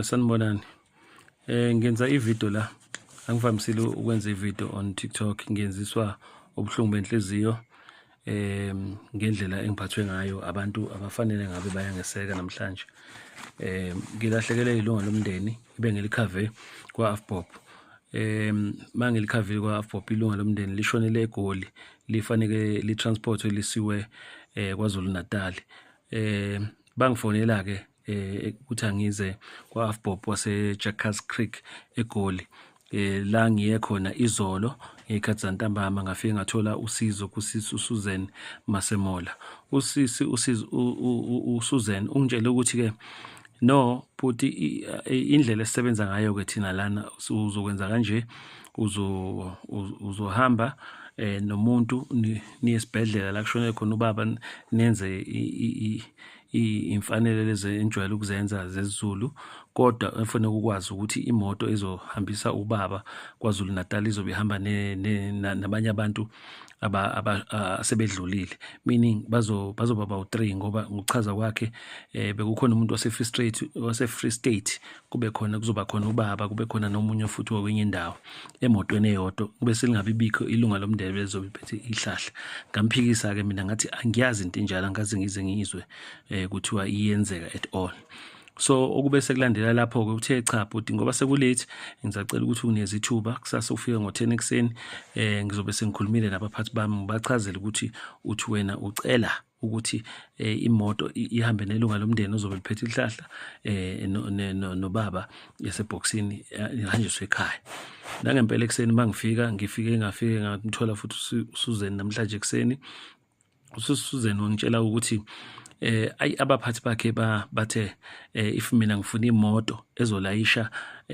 Sanibonani. Ngenza ivideo la. Angivamisile ukwenza ivideo on TikTok, ngenziswa ubuhlungu benhliziyo ngendlela engiphathwe ngayo abantu abafanele ngabe bayangeseka namhlanje. Ngilahlekelwe ilunga lomndeni ebengilikhave kwa-AVBOB. Mangilikhavile kwa-AVBOB ilunga lomndeni lishonele eGoli, lifanele litransportwe lisiwe KwaZulu Natal. Bangifonela-ke ukuthi angize kwa-AVBOB wase-Jackass Creek eGoli. La ngiye khona izolo ngey'khathi zantambama, ngafike ngathola usizo kusisi uSusan Masemola. Usisi uSusan ungitshele ukuthi-ke no bhuti, indlela esisebenza ngayo-ke thina lana uzokwenza kanje, uzohamba nomuntu niye esibhedlela la kushone khona ubaba, nenze iy'mfanelo lezi enijwayele ukuzenza zesiZulu, kodwa efanele ukwazi ukuthi imoto ezohambisa ubaba KwaZulu Natal izobe ihamba nabanye abantu asebedlulile, meaning bazoba bawu-3, ngoba ngokuchaza kwakhe bekukhona umuntu wase-Free State, wase-Free State, kube khona, kuzoba khona ubaba, kube khona nomunye futhi wakwenye indawo emotweni eyodwa, kube selingabi bikho ilunga lomndeni elizobe liphethe ihlahla. Ngamphikisa-ke mina, ngathi angiyazi into enjalo, angikaze ngize ngiyizwe kuthiwa iyenzeka at all. So okube sekulandela lapho-ke, uthe cha bhuti, ngoba sekulate, ngisacela ukuthi unginikeze ithuba kusasa ufike ngo-10 ekuseni, ngizobe sengikhulumile nabaphathi bami, ngibachazele ukuthi uthi wena ucela ukuthi imoto ihambe nelunga lomndeni ozobe liphethe ihlahla nobaba esebhokisini, ihanjiswe ekhaya. Nangempela ekuseni mangifika, ngifike ngafike ngamthola futhi uSusan namhlanje ekuseni. USusan wangitshela ukuthi ayi, abaphathi bakhe bathe if mina ngifuna imoto ezolayisha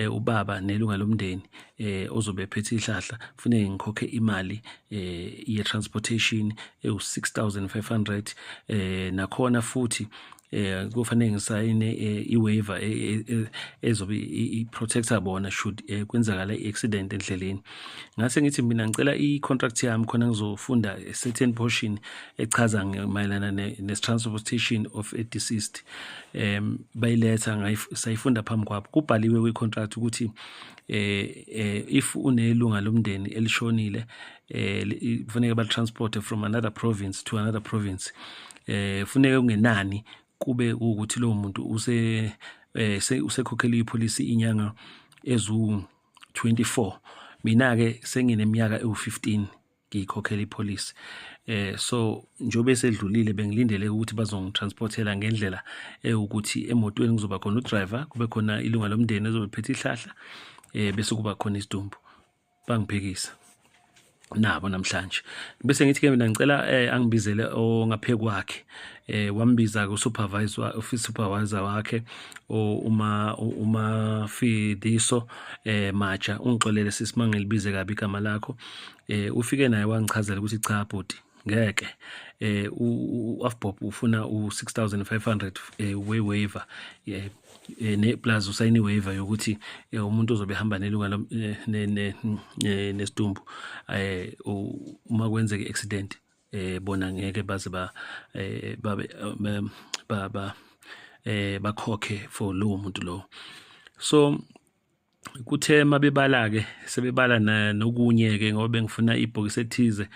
ubaba nelunga lomndeni ozobe ephethe ihlahla, kufanele ngikhokhe imali ye transportation ewu-6500, nakhona futhi kufanele ngisayine i-waiver ezobe i-protector bona should kwenzakala i-accident endleleni. Ngase ngithi mina ngicela i-contract yami khona ngizofunda a certain portion echaza mayelana ne-transportation of a deceased. Bayiletha, sayifunda phambi kwabo. Kubhaliwe kwi-contract ukuthi if unelunga lomndeni elishonile, kufanele balitransport from another province to another province, funeke kungenani kube ukuthi lowo muntu use usekhokhela ipolicy inyanga ezu 24. Mina ke sengineminyaka ewu15 ngiyikhokhela ipolicy, so njengoba esedlulile bengilindele ukuthi bazongitransportela ngendlela ewukuthi emotweni kuzoba khona udriver, kube khona ilunga lomndeni ezobe phethe ihlahla, bese kuba khona isidumbu. Bangiphikisa nabo namhlanje. Bese ngithi ke mina ngicela angibizele ongaphe kwakhe. Wambiza ku supervisor, office supervisor wakhe, uma Fidiso Maja, ungixolele sisi mangilibize kabi igama lakho. Ufike naye wangichazela ukuthi cha bhuti, ngeke, u-AVBOB ufuna u-6500 we waiver, ne plus usayine waiver yokuthi umuntu ozobe ehamba nelunga nesidumbu, uma kwenzeka i-accident, bona ngeke baze ba babe ba bakhokhe for lowo muntu lowo. So kuthe mabebala ke, sebebala nokunye ke, ngoba bengifuna ibhokisi ethize,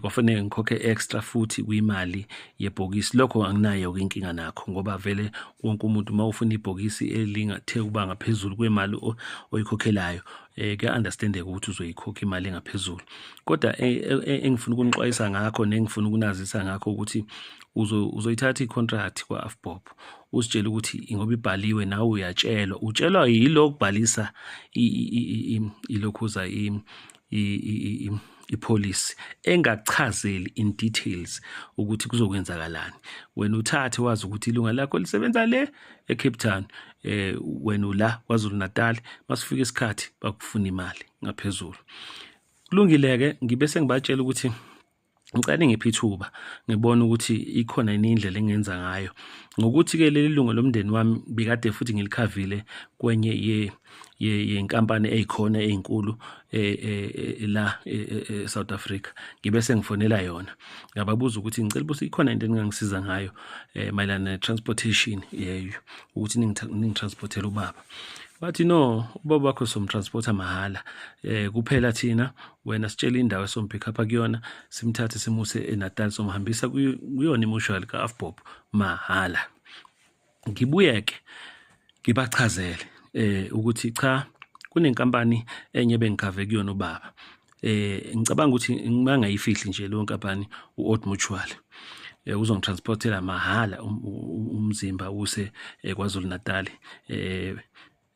kwafanele ngikhokhe extra futhi kwimali yebhokisi. Lokho anginayo ke inkinga nakho, ngoba vele wonke umuntu uma ufuna ibhokisi elingathe kuba ngaphezulu kwemali oyikhokhelayo, kuya understandeka ukuthi uzoyikhokha imali engaphezulu. Kodwa engifuna ukunixwayisa ngakho nengifuna ukunazisa ngakho ukuthi uzoyithatha i-contract kwa-AVBOB, usitshele ukuthi ngoba ibhaliwe, nawe uyatshelwa, utshelwa yilo kubhalisa ilokhuza ipolicy engachazeli in details ukuthi kuzokwenzakalani. Wena uthathe wazi ukuthi ilunga lakho lisebenza le eCape Town, wena ula KwaZulu Natal, masifika isikhathi bakufuna imali ngaphezulu. Kulungile ke, ngibe sengibatshela ukuthi Ngicela ningiphe ithuba ngibone ukuthi ikhona yini indlela engingenza ngayo. Ngokuthi-ke leli lunga lomndeni wami bikade futhi ngilikhavile kwenye yenkampani ey'khona ey'nkulu la e-South Africa. Ngibe sengifonela yona, ngababuza ukuthi ngicela ukuthi ikhona into eningangisiza ngayo mayelana ne-transportation ukuthi ningitransportele ubaba. Bathi no, ubaba wakho somtransporta mahhala, kuphela thina wena sitshele indawo esompick up kuyona, simthathe simuse eNatal, somhambisa kuyona imoshwali ka-Avbob mahhala. Ngibuyeke ngibachazele ukuthi cha, kunenkampani enye bengikhave kuyona ubaba. Ngicabanga ukuthi ngibangayifihli nje leyo nkampani, u-Old Mutual. Uzongitransportela mahhala umzimba use KwaZulu Natal.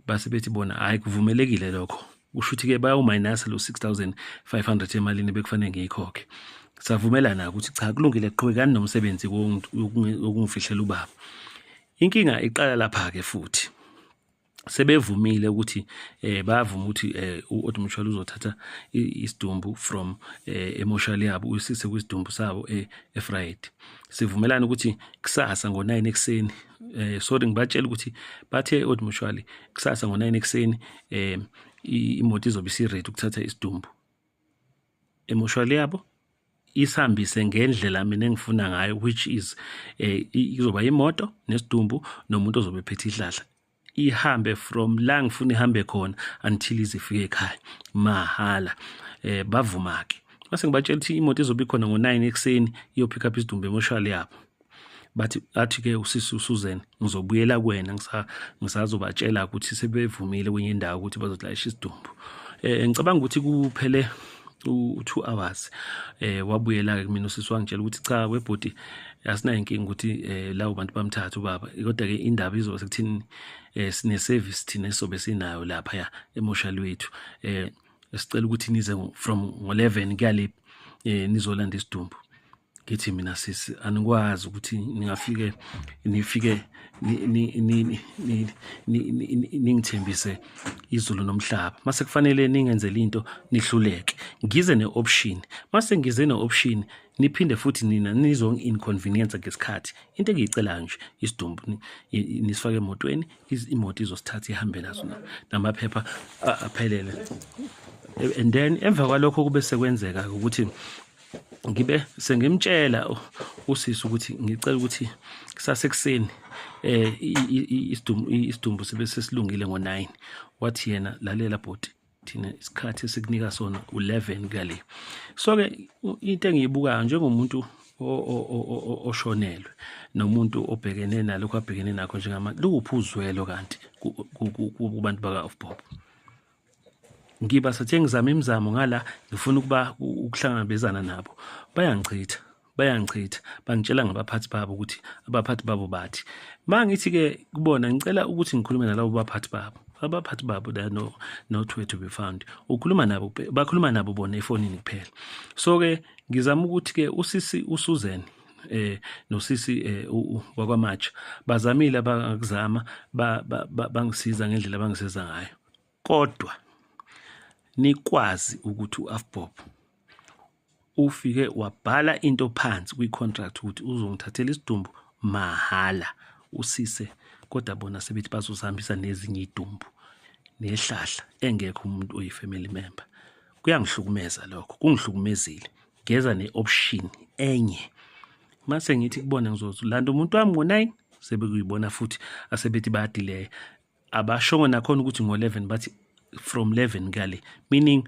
Base bethi bona hhayi, kuvumelekile lokho. Kusho ukuthi-ke bayawumayinasa lo 6500 emalini bekufanele ngiyikhokhe. Savumelana ukuthi cha, kulungile, qhubekani nomsebenzi wokungifihlela ubaba. Inkinga iqala lapha-ke futhi. Sebevumile ukuthi bayavuma ukuthi u-Old Mutual uzothatha isidumbu from emoshali yabo uyisise kwisidumbu sabo eVryheid. Sivumelana ukuthi kusasa ngo-9 ekuseni, sorry, ngibatshela ukuthi bathe Old Mutual kusasa ngo-9 ekuseni imoto izobe isi-ready ukuthatha isidumbu emoshali yabo, isihambise ngendlela mina engifuna ngayo, which is izoba imoto nesidumbu nomuntu ozobe ephethe ihlahla, ihambe from la ngifuna ihambe khona until ize ifike ekhaya mahhala. Bavuma ke. Mase ngibatshela ukuthi imoto izobe ikhona ngo-9 ekuseni, iyo-pick up isidumbu emoshali yabo. Bathi, athi ke usisi uSusan, ngizobuyela kuwena, ngisazobatshela ukuthi sebevumile kwenye indawo ukuthi bazolayisha isidumbu. Ngicabanga ukuthi kuphele u-2 hours, wabuyela ke kumina usisi, wangitshela ukuthi cha webhuti, asinayo inkinga ukuthi labo bantu bamthatha ubaba, kodwa ke indaba izoba sekuthini, sine service thina esobe sinayo lapha ya emoshali wethu, sicela ukuthi nize from ngo-11 kuyale nizolanda isidumbu. Ngithi mina, sisi, anikwazi ukuthi ningafike nifike ningithembise izulu nomhlaba, mase kufanele ningenzele into nihluleke. Ngize ne-option, mase ngize ne-option, niphinde futhi nina nizongi-inconvenience ngesikhathi. Into engiyicelayo nje, isidumbu nisifake emotweni, imoto izosithatha ihambe naso namaphepha aphelele. And then emva kwalokho kube sekwenzeka ukuthi ngibe sengimtshela usisi ukuthi ngicela ukuthi kusasa ekuseni isidumbu sibe sesilungile ngo-9. Wathi yena, lalela bhuti, thina isikhathi esikunika sona u-11 kuyale. So-ke into engiyibukayo njengomuntu oshonelwe nomuntu obhekene nalokhu abhekene nakho njengamanje, luphi uzwelo kanti kubantu baka-Avbob? Ngiba sathe ngizama imizamo ngala, ngifuna ukuba ukuhlangabezana nabo, bayangichitha, bayangichitha, bangitshela ngabaphathi babo ukuthi abaphathi babo bathi. Ma ngithi-ke kubona ngicela ukuthi ngikhulume nalabo baphathi babo, abaphathi babo they are no, not where to be found. Ukhuluma nabo, bakhuluma nabo bona efonini kuphela. So-ke ngizama ukuthi-ke usisi uSusan nosisi wakwaMatsha bazamile abangakuzama, bangisiza ngendlela abangisiza ngayo, kodwa nikwazi ukuthi u-Avbob ufike wabhala into phansi kwi-contract ukuthi uzongithathela isidumbu mahhala usise, kodwa bona sebethi bazosihambisa nezinye idumbu nehlahla engekho umuntu oyi-family member. Kuyangihlukumeza lokho, kungihlukumezile. Ngeza ne-option enye, mase ngithi kubona ngizolanda umuntu wami ngo-9, sebekuyibona futhi asebethi bayadileya. Abashongo nakhona ukuthi ngo-11, bathi from 11 kuyale, meaning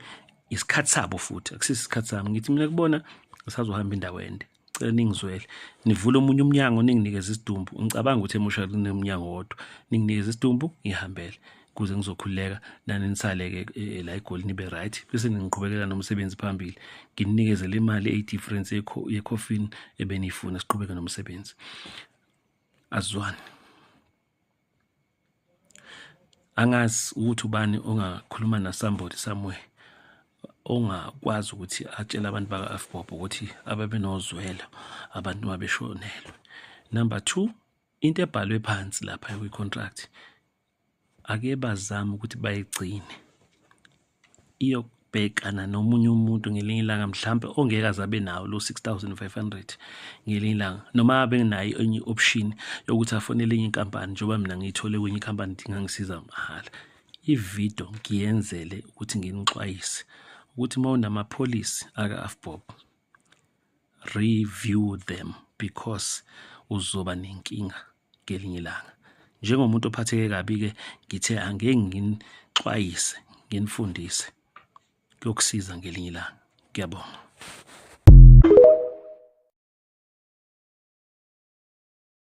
isikhathi sabo futhi akusiso isikhathi sami. Ngithi mina kubona ngisazohamba indawo ende, cela ningizwele, nivule omunye umnyango, ninginikeze isidumbu. Ngicabanga ukuthi emoshali kunemnyango wodwa. Ninginikeze isidumbu ngihambele ukuze ngizokhululeka, nani nisale-ke la eGoli nibe right, bese ningiqhubekela nomsebenzi phambili, ngininikeze le mali eyi-difference ye-coffin ebeniyifuna, siqhubeke nomsebenzi. Azizwani. Angazi ukuthi ubani ongakhuluma na somebody somewhere ongakwazi ukuthi atshele abantu baka-Avbob ukuthi ababe nozwelo abantu uma beshonelwe. Number two, into ebhalwe phansi lapha kwi-contract, ake bazame ukuthi bayigcine. Iyo Uzobhekana nomunye umuntu ngelinye ilanga mhlampe ongeke aze abe nawo lo 6500 ngelinye ilanga, noma abe nayo enye i-option yokuthi afonele enye inkampani, njengoba mina ngiyithole kwenye ikhampani ingangisiza mahhala. Ividiyo ngiyenzele ukuthi nginixwayise ukuthi uma unamapholisi aka-AVBOB, review them because uzoba nenkinga ngelinye ilanga. Njengomuntu ophatheke kabi-ke ngithe angeke nginixwayise, nginifundise, kuyokusiza ngelinye ilanga. Ngiyabonga.